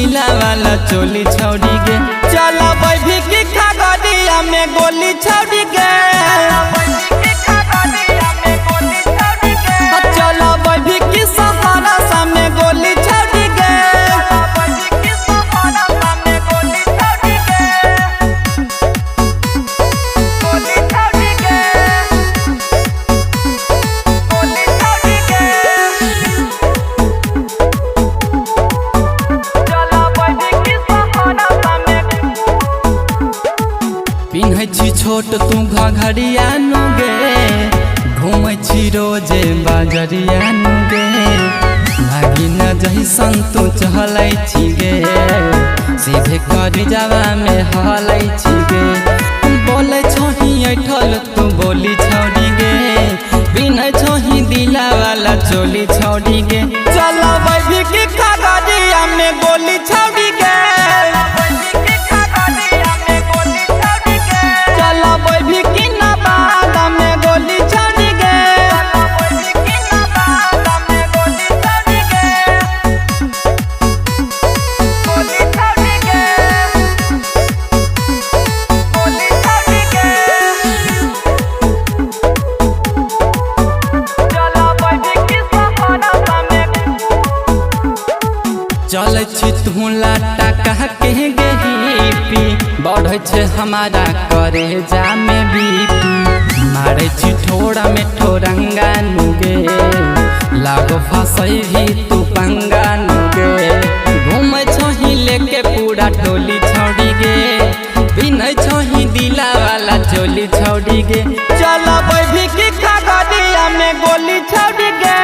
दिला वाला चोली छौड़ी गे। चलबै भी खगड़िया में गोली छौड़ी गे। चलबै भी सहरसा में गोली छौड़ी गे। पिन्है छी छोट तू घघरिया नु गे, घूमै छी रोजे बाजरिया नु गे। भागी न जैसन तू चलै छी गे, सीधे कर जावा में हलै छी गे। बोलै छही ऐठल तू बोली छौड़ी गे, पिन्है छही दिला वाला चोली छौड़ी गे। चलबै भी खगड़िया में गोली छौड़ी गे। चलबै भी नवादा में गोली छौड़ी गे। चलै छी तू लाटा कह के गेही, बढ़ै छै हमारा करे जामे बीपी। मारै छी ठोरा में ठोरंगा नुगे, लागो फसै भी तू पंगा नुगे। घूमै छही लेके पूरा टोली छौड़ी गे, पिन्है छही दिला वाला चोली छौड़ी गे। चलबै भी खगड़िया में गोली छौड़ी गे।